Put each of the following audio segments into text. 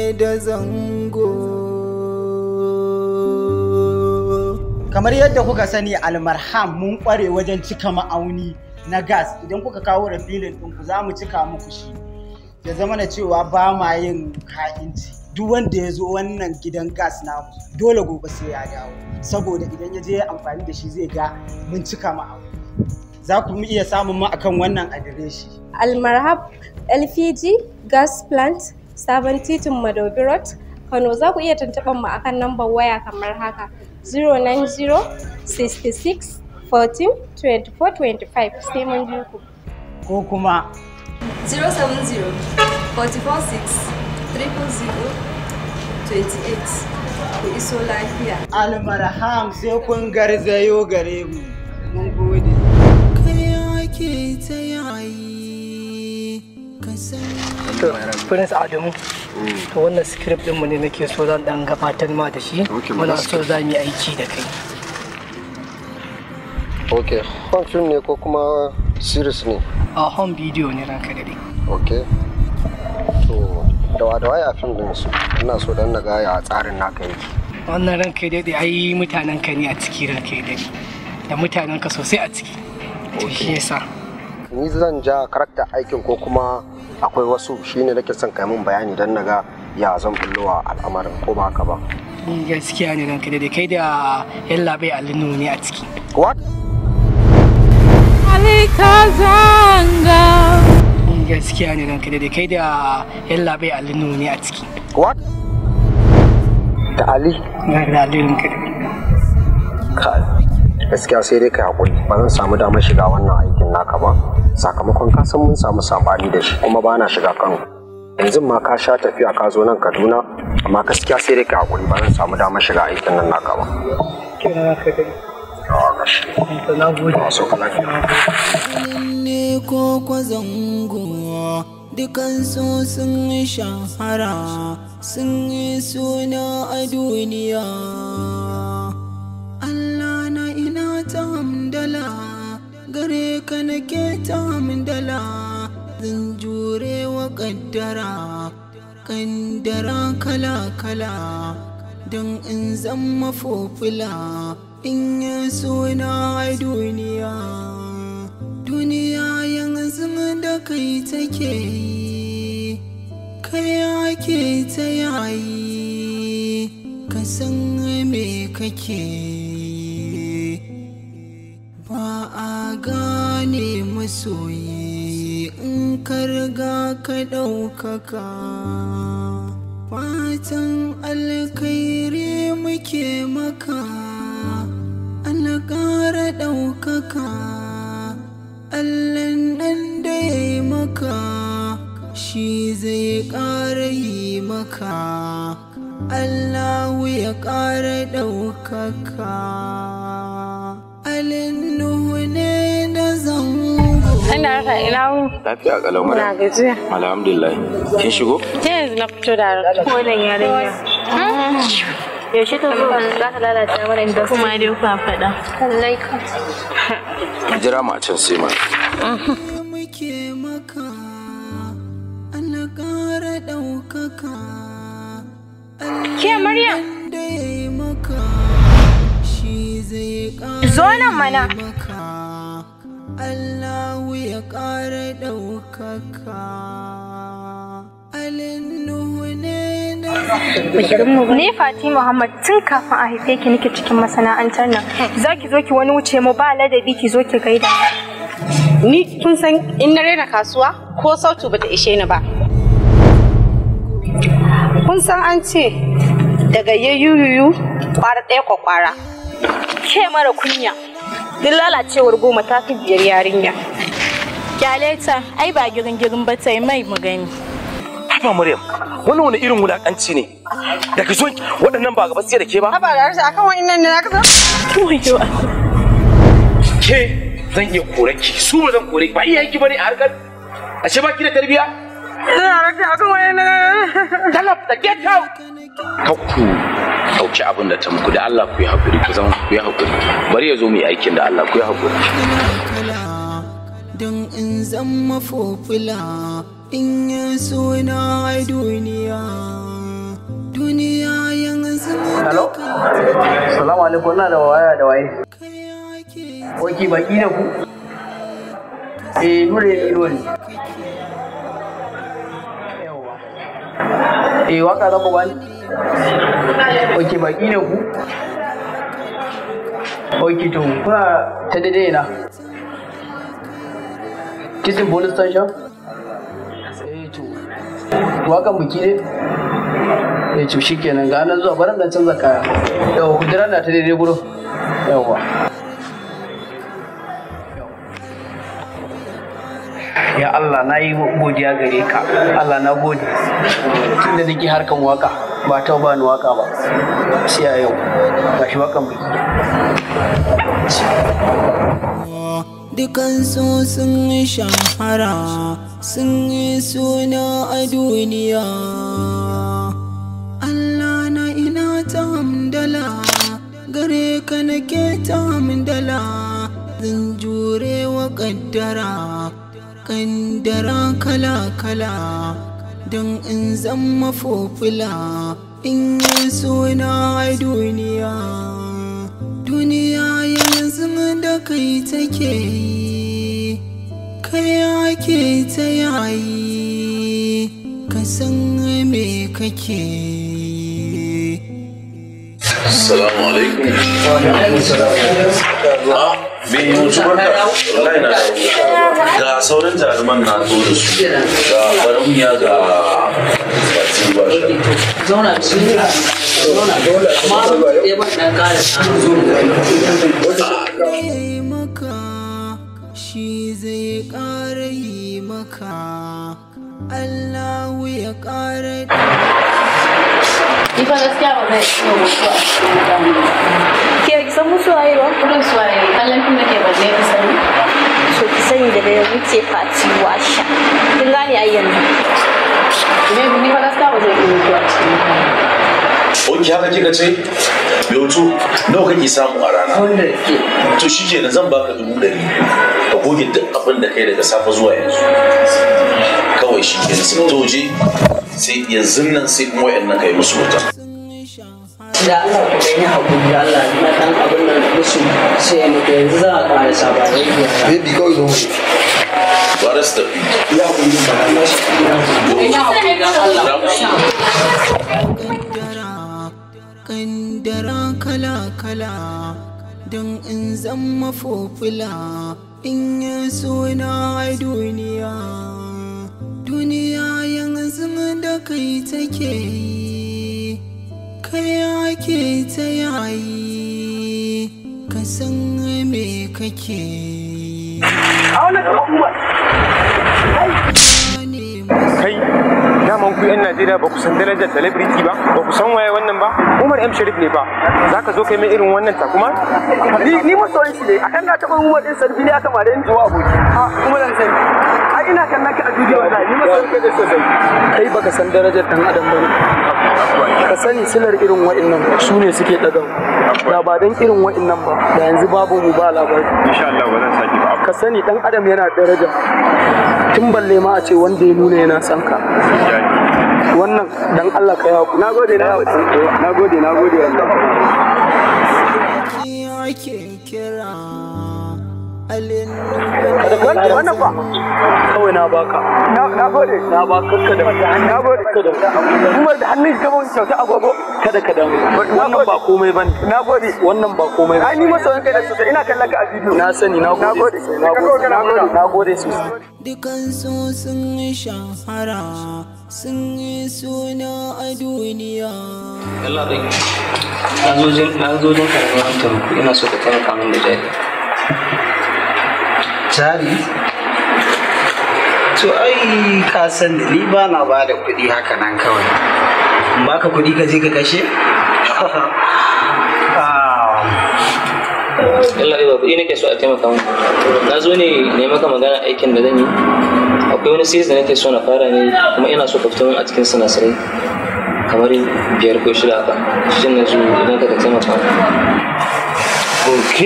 ne da zango. Kamar yadda kuka sani, Almarham mun kware wajen cika ma'auni na gas. Idan kuka kawo refilling ɗinku, za mu cika muku shi. Ya zama na cewa ba ma yin ha'inci. Duk wanda ya zo wannan gidan gas namu, dole gobe sai ya dawo. Saboda idan ya je ya amfani da shi, zai ga mun cika ma'auni. Za ku iya samun mu akan wannan adireshi. Almarhab LPG Gas Plant, Sabon Titin Madobi Road, Kano. Za ku iya tuntuɓar mu akan nambar waya kamar haka: 090 66 14 24 25. Sai mun ji ku. Ko kuma 070 44 6 000 28. Ku iso lafiya. Almarham, sai kun garzayo gare mu. Mun gode. Kai ake ta yayi ka san. To, Prince Adamu, to wannan script ɗinmu ne nake so zan ɗan gabatar ma da shi. Muna so za mu yi aiki da kai. Ok, home film ne ko kuma series ne? A home video ne, ranka daɗe. Ok. To, da waye a film din su? Ina so dan na ga ya tsarin naka yake. Wannan, ranka daɗe, ai mutanen ka ne a ciki, ranka daɗe. Da mutanen ka sosai a ciki. To, shi yasa. Ni zan ja character aikin ko kuma akwai wasu? Shine nake son kai mun bayani dan na ga ya zan bullowa al'amarin, ko ba haka ba? Ni gaskiya ne, ranka daɗe, kai da Yallaɓai Alinu ne a ciki. What? Alikazanga. Ni gaskiya ne, ranka daɗe, kai da Yallaɓai Alinu ne a ciki. What? Da Ali? Da Ali, ranka daɗe. Kai. Gaskiya sai dai kai hakuri, ba zan samu damar shiga wannan aikin naka ba. Sakamakon ka san mun samu sabani da shi, kuma ba na shiga Kano. Yanzu ma ka sha tafiya ka zo nan Kaduna, amma gaskiya sai dai kai hakuri, ba zan samu damar shiga aikin nan naka ba. Kina, ranka daɗe. Yawa gashi. To, na gode. A sauka lafiya. Ne ko kwa zango, dukansu sun shahara, sun yi suna a duniya. Allah na, ina ta hamdala gare ka, nake ta hamdala. Zan jure wa kaddara, kaddara kala kala, don in zama popular, in yi suna a duniya. Duniya yanzu da kai take yi, kai ake ta yayi. Ka san me kake yi, ba a gane masoyi in ka riga ka ɗaukaka. Fatan alkhairi muke maka, Allah ƙara ɗaukaka. Allahn nan da ya yi maka shi zai ƙara yi maka. Allahu ya ƙara ɗaukaka. Alin Nuhu ne da zango. Ina raka, ina wuni. Lafiya kalau. Na Maryam. gajiya. Alhamdulillah. Kin shigo? Ta yanzu na fito da Wannan yarinya. Yaushe ta zo za ta lalata mana industry. Kuma dai kwa faɗa. Lallai kam. Ki jira mu a can sai ma. Muke maka, Allah ƙara ɗaukaka. Ke Maryam. Da ya yi maka shi zai ƙara Zo nan mana. yi maka. Allahu ya ƙara ɗaukaka. Alin Nuhu ne da Ni Fati Muhammad, tun kafin a haife ki nake cikin masana'antar nan. Za ki zo ki wani wuce mu ba ladabi, ki zo ki gaida. Ni kun san in na rena kasuwa ko sautu bata ishe ni ba. Kun san an ce daga yuyuyu kwara ɗaya kwakwara. Ke mara kunya. Duk lalacewar goma ta fi biyar yarinya. Kyale ta, ai ba girin girin ba, ta yi mai mu gani. Haba Maryam, wannan wani irin wulakanci ne? Daga zuwan waɗannan ba gaba sai da ke ba? Haba da harshe, akan wa'innan ne na kasa? Wayo. Ke zan iya kore ki, su ba zan kore ki ba, iyayenki bane a harkar. Ashe ba ki da tarbiya? Akan wa'innan. Talab da get out. Kar ku ɗauki abin da ta muku, da Allah ku yi hakuri, ku zama ku yi hakuri. Bari ya zo mu yi aikin, da Allah ku yi hakuri. Kala don in zama popular, in yi suna a duniya. Duniya yanzu. Hello? Salamu alaikum, ina da waya da waye. Oke, baki ne ku? Eh, Nure Iro ne. Eh, waka za ku bani? Oke, baki ne ku? Oke, to, kuna ta daidai na? Titin police station? Eh, to, wakan biki ne? Eh, to shikenan, ga nan zuwa, bari dan canza kaya. Yawa, ku jira na ta daidai gurin. Yawa. Ya Allah, na yi godiya gare ka. Allah, na gode. Tun da nake harkan waka, ba ta ba ni waka ba. Sai a yau, gashi wakan biki. Dukansu sun shahara, sun yi suna a duniya. Allah na ina ta hamdala, gare ka nake ta hamdala. Zan jure wa kaddara, kaddara kala-kala, don in zama fofila, in yi suna a duniya. Duniya yanzu da kai take yi, kai ake ta yayi, ka san me kake yi. Assalamu alaikum. Me yanzu barka. Wallahi na ga sauran jaruman na zo da su. Ga barauniya ga Fati ba shi. Zauna bismillah. Zauna dole. Amma ɗaya ban ɗan ƙara zo. Yi maka shi zai ƙara yi maka, Allahu ya ƙara. Ni fa gaskiya ba zai iya mutuwa a cikin mutane ba. Ke ki san musu waye ba? Kurin su waye, kallon fim nake balle ki sani. So ki sani daga yanzu ce Fati Washa. Kin gane ai yanzu. Baby, ni fa gaskiya ba zai iya mutuwa a cikin mutane. Oki haka kika ce? Bai nawa kake samu a rana? To shi kenan zan baka 100,000. Ka goge duk abin da kai daga safe zuwa yanzu. Kawai shi kenan sai to je sai yanzu nan sai kuma wayannan kai musu wuta. Da Allah ku dan yi hakuri da Allah na dan abin nan musu sai ya mutu yanzu za a ƙara saba. Baby kawai zo mu. Bara su tafi. Ya ku yi ba Allah shi. Kaddara kala-kala, don in zama fofila, in yi suna a duniya. Duniya yanzu da kai take yi, kai ake ta yayi, ka san me kake yi. Kai, daman ku 'yan Najeriya ba ku san darajar celebrity ba, ba ku san waye wannan ba. Umar M Sharif ne ba. Za ka zo kai mai irin wannan takuma? Ni masoyin shi ne, akan na taɓa Umar ɗin Sarfi ne aka mare ni zuwa aboki. Ha, Umar ɗin Sarfi. Ai ina kallon ka a bidiyo wallahi, ni masoyin ka ne sosai. Kai baka san darajar ɗan adam ba ne. Ka sani silar irin wa'innan su ne suke ɗaga. Da ba don irin wa'innan ba, da yanzu babu mu ba labari. Insha Allah ba zan sake ba. Ka sani ɗan adam yana daraja. Tun balle ma a ce wanda ya nuna yana son ka. Wannan dan Allah ka yi hakuri. Na gode, na gode. Na gode, na gode wallahi. Ake kira Wannan fa kawai na baka. Na gode. Na baka kada. Na gode. Umar da hannun shi gaban kyauta agogo. Kada ka damu. Wannan ba komai bane. Na gode. Wannan ba komai bane. Ai ni masoyin kai da sosai, ina kallon ka a bidiyo. Na sani, na gode. Na gode. Na gode sosai. Dukansu sun shahara, sun yi suna a duniya. Allah bai. Na zo jin karɓar taimako, ina so ka taimaka min da jari. Jari? To ai ka san da ni ba na ba da kuɗi haka nan kawai. In baka kuɗi ka je ka kashe? Allah bai ba kuɗi nake so a taimaka min. Na zo ne ne maka magana aikin da zan yi. Akwai wani series da nake so na fara ne kuma ina so ka fito min a cikin sinasirai kamar 5 ko 6 haka. Shi na zo idan ka taimaka min. Ok,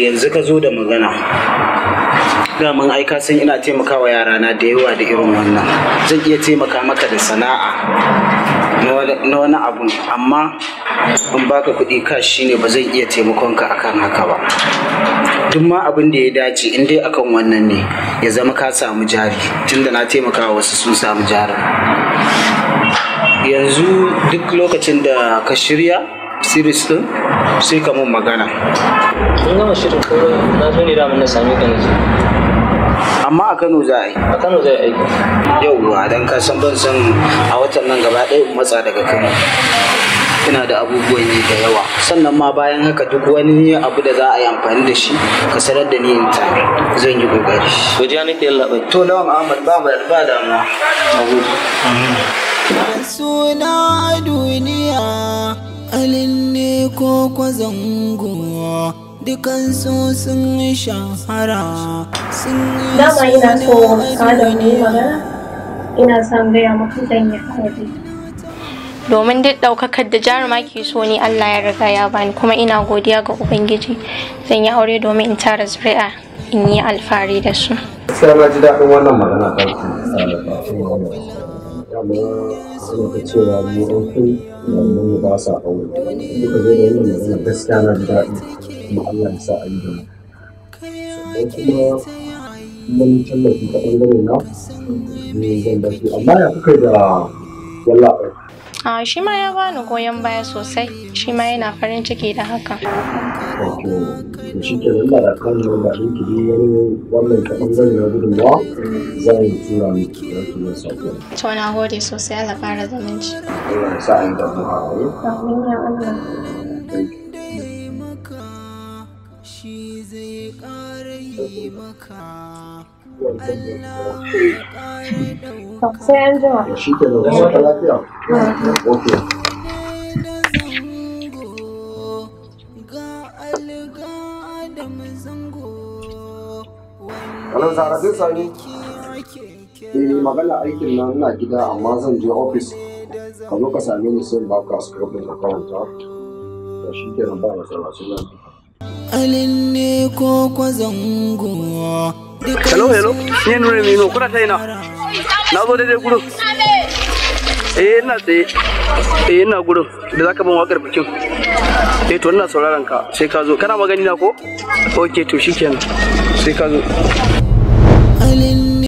yanzu ka zo da magana. Daman ai ka san ina taimakawa yarana da yawa da irin wannan. Zan iya taimaka maka da sana'a. na wani abun, amma in baka kuɗi cash shine ba zan iya taimakon ka akan haka ba. Duk ma abin da ya dace in dai akan wannan ne ya zama ka samu jari, tunda na taimaka wasu sun samu jarin. Yanzu duk lokacin da ka shirya series din sai ka mun magana. Mun gama shirin komai, na zo ne daman na same ka na ji. Amma a Kano za a yi. A Kano za a yi aiki. Yauwa, don ka san ban san a watan nan gaba ɗaya in matsa daga Kano. Ina da abubuwan yi da yawa. Sannan ma bayan haka duk wani abu da za a yi amfani da shi ka sanar da ni in ta zan yi kokari. Godiya nake yallaɓai. To Lawan Ahmad ba ba damuwa. Suna a duniya alin ne ko kwazango dukansu sun shahara sun yi Dama ina so suna a Adam mu yi duniya. magana. Ina son gaya maka zan yi aure. Domin duk ɗaukakar da jaruma ke so ni Allah ya riga ya bani, kuma ina godiya ga Ubangiji. Zan yi aure domin in tara zuri'a in yi alfahari da su. Gaskiya na ji daɗin wannan magana ta ku dama ana ta cewa mu ɗan fim wannan mu ba sa aure. Muka zo da wannan magana, gaskiya na ji daɗi, kuma Allah ya sa a yi da mu. Sannan kuma mun tallafi ta ɓangare na ne zan ba shi, amma ya kuka yi da wallaɓai? A shi ma ya bani goyon baya sosai, shi ma yana farin ciki da haka. Wato to shi ke nan da kan nan da ɗinki duk wani wannan ta ɓangare na gudunmawa zan tura miki za ki yi sako. To na gode sosai, Allah ƙara zumunci. Allah ya sa a yi da mu a aure. Amin ya Allah. Thank you. Shi zai ƙara yi maka. Sai an jima. Shi ke nan, kuma lafiya. Okay. Hello, Zahraddeen Sani. Eh, magana aikin nan ina gida amma zan je ofis. Ka zo ka same ni sai in baka script ɗin ka karanta. To shi kenan ba matsala sai na. Alin ne ko kwazango. Hello, hello. Ni Nura Mino, kuna ta ina? Na zo daidai gurin. Eh, ina tsaye. Eh, ina gurin da zaka ban wakar bikin. Eh, to ina sauraron ka. Sai ka zo. Kana magani na ko? Okay, to shikenan. Sai ka zo.